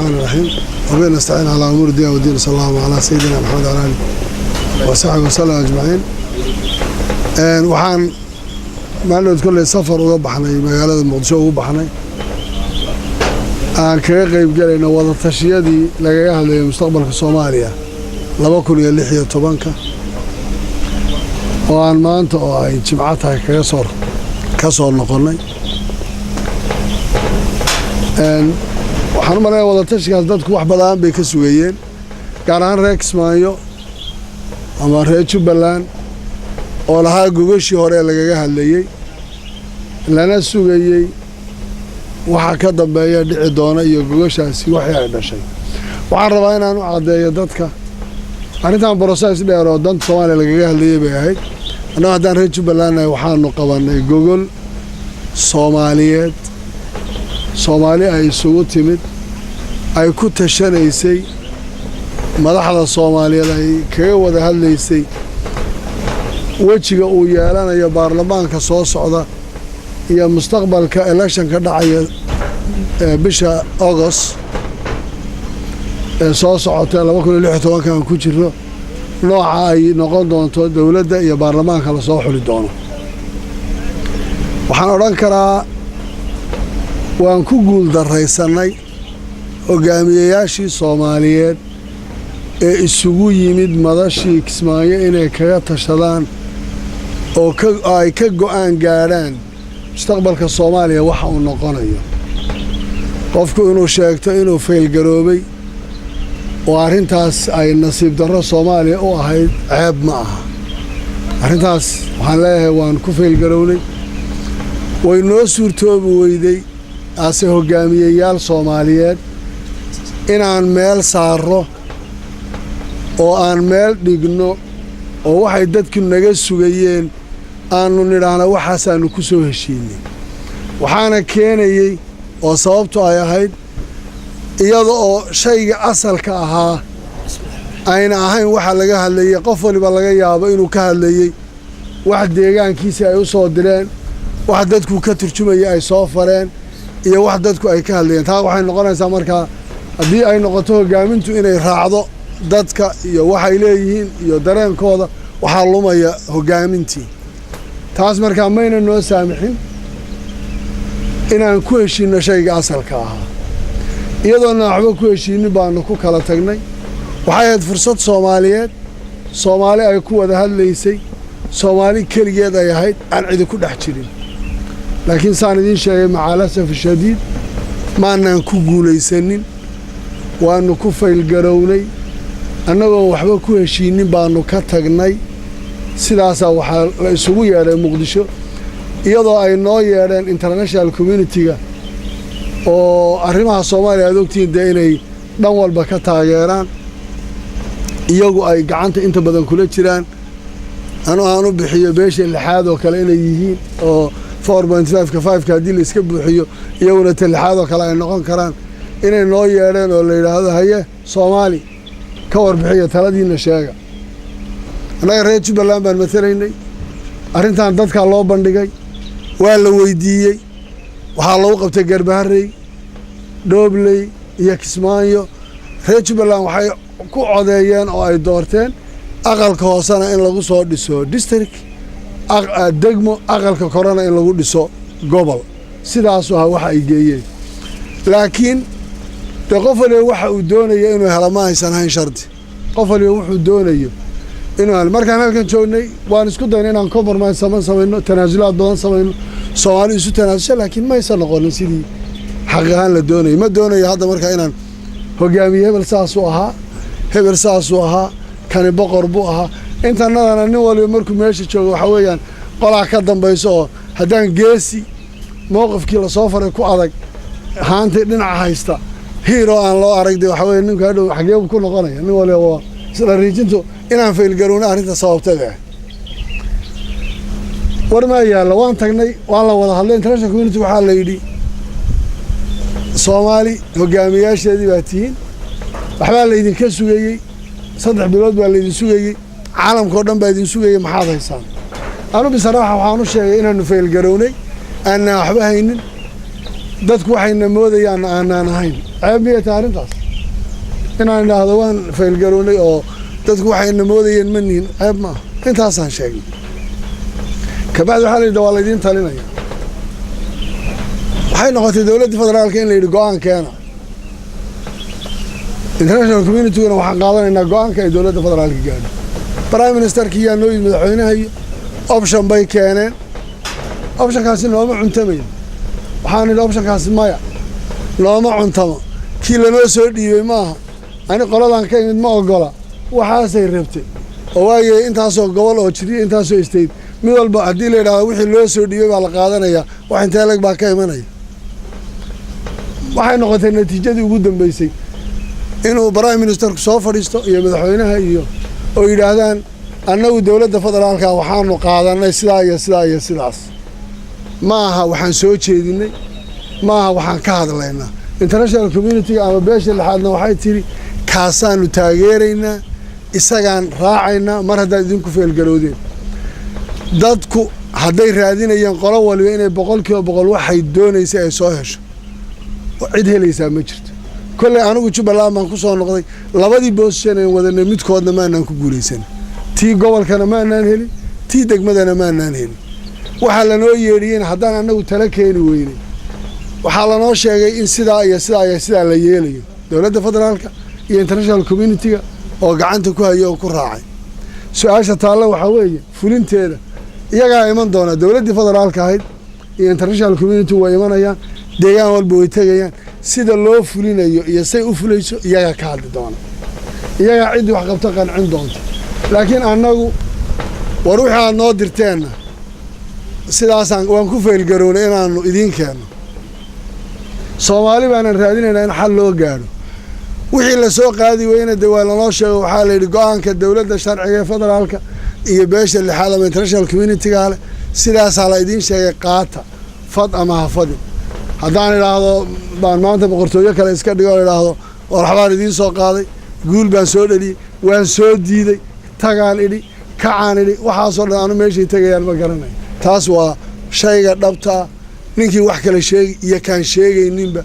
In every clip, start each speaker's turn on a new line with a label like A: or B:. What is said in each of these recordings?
A: الرحيم وبه نستعين على أمور الدنيا والدين، صلى الله على سيدنا محمد وعلى آله وصحبه وسلم أجمعين. Waxaan maalinood kolley safar uga baxnay magaalada Muqdisho, ugu baxnay aan kaga qeyb galayno wada tashiyadii lagaga hadlayay mustaqbalka Soomaaliya 2016-ka, oo aan maanta oo ay Jimco tahay kaga soo ka soo noqonnay. Waxaan u malaya wadatashigaas dadku wax badan bay ka sugayeen, gaar ahaan reer Kismaayo ama reer Jubbaland oo lahaa gogashii hore lagaga hadlayey, lana sugayey waxa ka dambeeya dhici doona iyo gogashaasi waxii ay dhashay. Waxaan rabaa inaan u caddeeyo dadka arrintan process dheer oo danta Soomaaliya lagaga hadlayey bay ahayd. Annagu haddaan reer Jubbalandnahay, waxaanu qabannay gogol Soomaaliyeed, Soomaali ay isugu timid, ay ku tashanaysay, madaxda Soomaaliyeed ay kaga wada hadlaysay wejiga uu yeelanayo baarlamaanka soo socda iyo mustaqbalka electionka dhacaya ee bisha August ee soo socota 2016-ka aan ku jirno, nooca ay noqon doonto dowladda iyo baarlamaanka lasoo xuli doono. Waxaan odhan karaa waan ku guul darraysannay hogaamiyeyaashii Soomaaliyeed ee isugu yimid madashii Kismaayo inay kaga tashadaan oo ay ka go'aan gaadhaan mustaqbalka Soomaaliya waxa uu noqonayo. Qofku inuu sheegto inuu fail garoobay oo arrintaas ay nasiib darro Soomaaliya u ahayd, ceeb ma aha. Arrintaas waxaan leeyahay waan ku fail garownay, way noo suurtoobi weyday ase hogaamiyeyaal Soomaaliyeed inaan meel saarro oo aan meel dhigno oo waxay dadku naga sugayeen aanu nidhaahna waxaasaannu ku soo heshiinay. Waxaana keenayey oo sababtu ay ahayd iyada oo shayga asalka ahaa ayna ahayn waxa laga hadlayey. Qof waliba laga yaabo inuu ka hadlayey wax deegaankiisii ay u soo direen, wax dadku ka turjumayay ay soo fareen iyo wax dadku ay ka hadlayeen. Taa waxay noqonaysaa markaa haddii ay noqoto hoggaamintu inay raacdo dadka iyo waxay leeyihiin iyo dareenkooda, waxaa lumaya hoggaamintii. Taas markaa mayna noo saamixin inaan ku heshiinno shayga asalka ahaa. Iyadoona waxba ku heshiinin baanu ku kala tagnay. Waxay ahayd fursad Soomaaliyeed, Soomaali ay ku wada hadlaysay, Soomaali keligeed ay ahayd, aan cidi ku dhex jirin. Laakiin saan idiin sheegay, maca al-asaf shadiid, maanaan ku guulaysanin, waannu ku fail garownay. Annagoon waxba ku heshiinin baanu ka tagnay. Sidaasaa waxaa la isugu yeedhay Muqdisho, iyadoo ay noo yeedheen international community-ga oo arrimaha Soomaaliya aad ogtihiin dee inay dhan walba ka taageeraan, iyagu ay gacanta inta badan kula jiraan. Anu aan u bixiyo beesha lixaad oo kale inay yihiin, oo 4.5-ka, five-ka haddii la iska buuxiyo, iyaguna ta lixaad oo kale ay noqon karaan, inay noo yeedheen oo la yidhaahdo, "Haye Soomaali, ka warbixiya, taladiina sheega." Annaga reer Jubbaland baan matalaynay. Arrintan dadkaa loo bandhigay, waa la weydiiyey. Waxaa lagu qabtay Garbaharey, Dhoobley iyo Kismaayo. Reer Jubbaland waxay ku codeeyeen oo ay doorteen aqalka hoosena in lagu soo dhiso district, degmo, aqalka korena in lagu dhiso gobol. Sidaasu ahaa waxa ay geeyeen. Laakiin dee qof waliba waxa uu doonayo inuu helo ma aysan hayn shardi. Qof waliba wuxuu doonayo inuu helo. Markaan halkan joognay, waan isku dayna inaan compromise samayno, tanaasulaad badan samayno, Soomaali isu tanaasusha, laakiin maysan noqonin sidii xaq ahaan la doonayay. Ma doonayo hadda markaa inaan hogaamiye hebel saasuu ahaa, hebel saasuu ahaa, kani boqor buu ahaa. Intanadana nin waliba markuu meesha joogo, waxaa weeyaan qolaa ka dambayso oo haddaan geesi mowqifkii lasoo faray ku adag, haantii dhinaca haysta, hero aan loo arag, de waxaa weye ninku hadhow xageebu ku noqonaya? Nin waliba waa isla riijintu. Inaan fail garowna arrinta sababtay ah war maa yaalla. Waan tagnay, waa la wada hadlay. International community waxaa la yidhi, "Soomaali hogaamiyaasheedii baa tihiin, waxbaa laydinka sugayey, 3 bilood baa laydin sugayey, caalamka oo dhan baa idin sugayey, maxaad haysaan?" Anu bisaraaxa waxaan u sheegay inaanu fail garownay, aanaan waxba haynin. Dadku waxayna moodayaan aanaan ahayn. Ceeb miyay tahay arrintaas inaan idhaahdo waan failgarownay oo dadku waxayna moodayeen ma nihin? Ceeb maaha. Intaasaan sheegnay. Kabacdi waxaa la yidhi waa laydiin talinaya. Waxay noqotay dowladda federaalka in la yidhi go-aan keena, international communityguna waxaan qaadanaynaa go-aanka ay dowladda federaalka gaadho. Prime ministerki yaa noo yimid, madaxweynaha, iyo option bay keeneen. Optionkaasi nooma cuntamayn. Waxaan idhi optionkaasi maya, nooma cuntamo, kii lanoo soo dhiibay maaha. Ani qoladan ka imid ma ogola, waxaasay rabtay oo waaye intaasoo gobol oo jiriya, intaasoo state, mid walba haddii la yidhahdo wixii loo soo dhiibay baa la qaadanayaa, wax intee leg baa ka imanaya? Waxay noqotay natiijadii ugu dambeysay inuu prime ministerku soo fadhiisto iyo madaxweynaha iyo oo yidhaahdaan annagu dowladda federaalka waxaanu qaadanay sidaa iyo sidaa iyo sidaas. Ma aha waxaan soo jeedinay, ma aha waxaan ka hadlaynaa. International community-ga ama beesha lixaadna waxay tidhi kaasaanu taageeraynaa, isagaan raacaynaa mar haddaad idinku failgarowdeen. Dadku hadday raadinayeen qolo waliba inay 100% waxay doonaysay ay soo hesho, cid helaysaa ma jirto. Kolley anigu Jubbaland baan ku soo noqday. Labadii position aan wadanay midkoodna maanaan ku guulaysan. Tii gobolkana maanaan helin, tii degmadana maanaan helin. Waxaa lanoo yeedhiyeen haddaan annagu tala keeni weynay, waxaa lanoo sheegay in sidaa iyo sidaa iyo sidaa la yeelayo, dowladda federaalka iyo international community-ga oo gacanta ku haya oo ku raacay. Su-aasha taalla waxaa weeye fulinteeda iyagaa iman doona. Dowladdii federaalka ahayd iyo international community way imanayaan, deegaan walba way tegayaan. Sida loo fulinayo iyo say u fulayso iyagaa ka hadli doona, iyagaa ciddii wax qabto qancin doonta. Laakiin annagu war wixii aad noo dirteenna sidaasaan waan ku failgarownay inaanu idiin keenno. Soomaali baanan raadinaynaa in xal loo gaadho. Wixii lasoo qaadi weyna de waa lanoo sheego. Waxaa la yidhi go-aanka dowladda sharciga ee federaalka iyo beesha lixaad ama international community-ga leh sidaasaa la idiin sheegay, qaata, fad ama ha fadin. Haddaan idhaahdo baan maanta boqortooyo kale iska dhigo, idhaahdo warax baan idiin soo qaaday, guul baan soo dheliyey, waan soo diiday, tagaan idhi, kacaan idhi, waxaasoo dhan anu meeshay tegayaan ma garanayo. Taas waa shayga dhabtaa. Ninkii wax kale sheegi iyo kaan sheegayninba,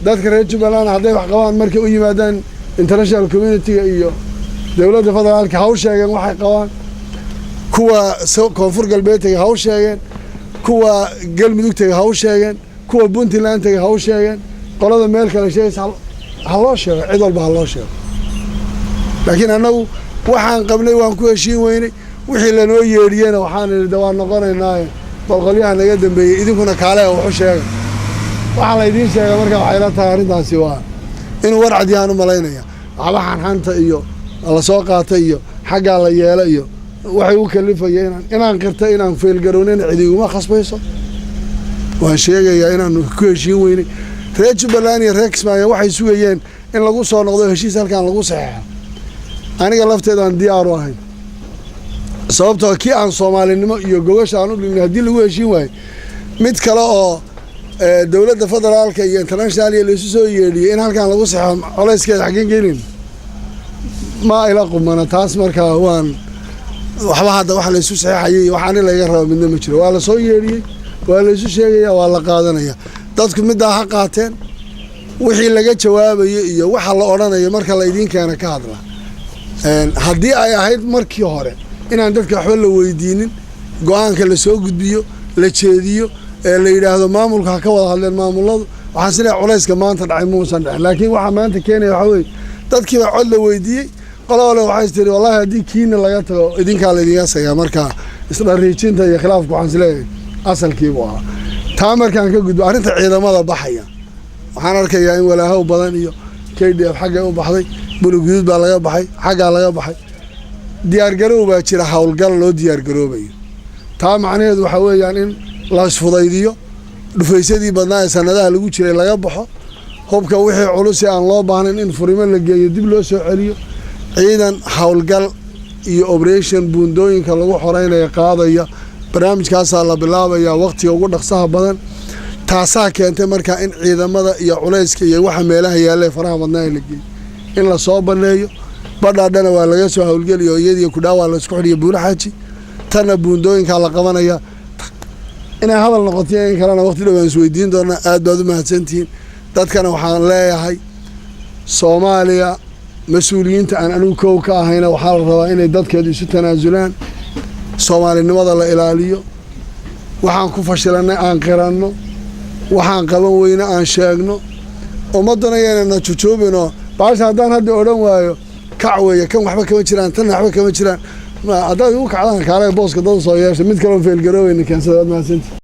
A: dadka reer Jubbaland hadday wax qabaan markay u yimaadaan international community-ga iyo dowladda federaalka ha u sheegeen waxay qabaan. Kuwa Koonfur Galbeed tegay ha u sheegeen, kuwa Galmudug tegay ha u sheegeen, kuwa Puntland tegay ha u sheegeen, qolada meel kale sheegaysa ha loo sheego, cid walba ha loo sheego. Laakiin annagu waxaan qabnay waan ku heshiin weynay. Wixii lanoo yeedhiyena waxaan idhi de waan noqonaynaaye bal qolyaha naga dambeeyey idinkuna kaale waxu sheega. Waxaa la idiin sheega marka waxay la tahay arrintaasi waa inuu warcad yahaan u malaynaya. Waxba xanxanta iyo la soo qaata iyo xaggaa la yeelo iyo waxay u kalifaya inaan qirta inaan failgarownayna cid iguma khasbayso. Waan sheegayaa inaanu ku heshiin weynay. Reer Jubbaland iyo reer Kismaayo waxay sugayeen in lagu soo noqdo, heshiis halkaan lagu saxeexo. Aniga lafteedaan diyaar u ahayn, sababtoo kii aan soomaalinimo iyo gogasha aan u dhignay haddii lagu heshiin waayo, mid kale oo dowladda federaalka iyo international iyo laisu soo yeedhiyey in halkaan lagu saxeexo, colayskeeda xaggeen geenayna? Ma ila qumana taas. Markaa waan waxba hadda wax laysu saxeexayay, wax ani layga raba midna ma jiro. Waa la soo yeedhiyey, waa laysu sheegaya, waa la qaadanaya. Dadku middaa ha qaateen. Wixii laga jawaabayo iyo waxa la odhanayo marka la idiin keena ka hadla. Haddii ay ahayd markii hore inaan dadka waxba la weydiinin, go-aanka la soo gudbiyo, la jeediyo, ee la yidhaahdo maamulka ha ka wada hadleen maamuladu, waxaan sileeyahay culayska maanta dhacay muusan dhicin. Laakiin waxaa maanta keenaya waxaa weeye dadkiiba cod la weydiiyey. Qolo wale waxay is tiri wallahi haddii kiina laga tago idinkaa laydinga sayaa. Marka isdhariijinta iyo khilaafku waxaan isleeyahay asalkiibuu ahaa. Taa markaan ka gudbo, arrinta ciidamada baxaya, waxaan arkayaa in walaahow badan iyo KDF xaggay u baxday, Buluguduud baa laga baxay, xaggaa laga baxay. Diyaargarow baa jira, howlgal loo diyaargaroobayo. Taa macnaheedu waxaa weeyaan in la isfudaydiyo, dhufaysadii badnaa ee sanadaha lagu jiray laga baxo, hubka wixii culus ee aan loo baahnayn in furimo la geeyo dib loo soo celiyo, ciidan howlgal iyo operation buundooyinka lagu xoreynaya qaadaya. Barnaamijkaasaa la bilaabayaa waqtiga ugu dhaqsaha badan. Taasaa keentay markaa in ciidamada iyo culayska iyo waxa meelaha yaalla ee faraha badnaa la geeyo in lasoo banneeyo. Badhaadhana waa laga soo howlgeliyo, iyadiyo kudhaawaa laisku xidhiyo Buulaxaaji, tanna buundooyinkaa la qabanaya. Inay hadal noqoto in kalena waqti dhow aan isweydiin doonaa. Aad baad u mahadsantihiin. Dadkana waxaan leeyahay, Soomaaliya mas-uuliyiinta aan anigu kow ka ahayna, waxaa la rabaa inay dadkeedu isu tanaasulaan, soomaalinimada la ilaaliyo, waxaan ku fashilanay aan qiranno, waxaan qaban weyne aan sheegno. Ummadduna yaynana jujuubinoo baasha haddaan hadda odhan waayo kac weeye, kan waxba kama jiraan, tanna waxba kama jiraan, haddaad igu kacdaan, kaalay booska dad soo yeesha, mid kaloon feelgaroobeyna keensada. Waad mahadsantihi.